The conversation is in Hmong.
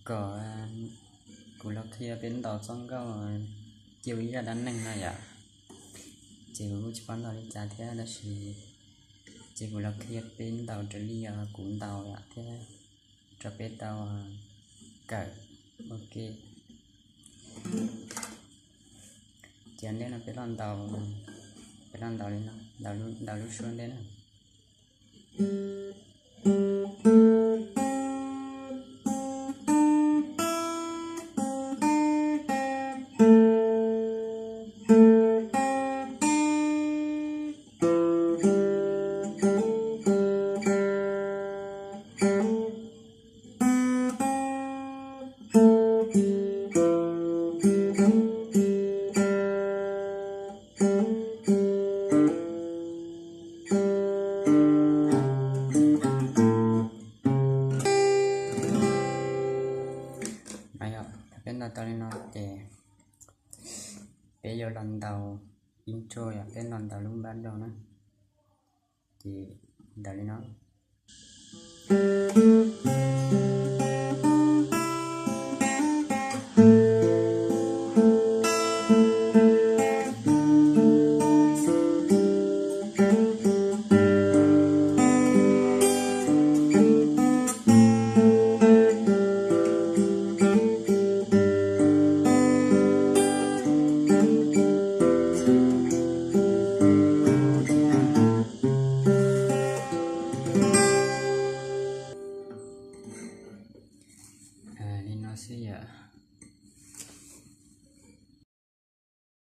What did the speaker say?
Kom kuv los qhia peb ntaus txoj nkauj Cia Ua Ib Zaj Dab Neeg no yom. Ces kuv kuj tsis paub ntaus li cas thiab tab sis ces kuv los qhia peb ntaus raws li kuv ntaus yom thiab rau peb tau kawm ua ke. Ces ntej no peb los ntaus, peb los ntaus li no, ntaus lub suab ntej na. Yog peb ntaus tau li no ces peb yuav los ntaus intro, yog peb los ntaus lub npab do na. Ces ntaus li no.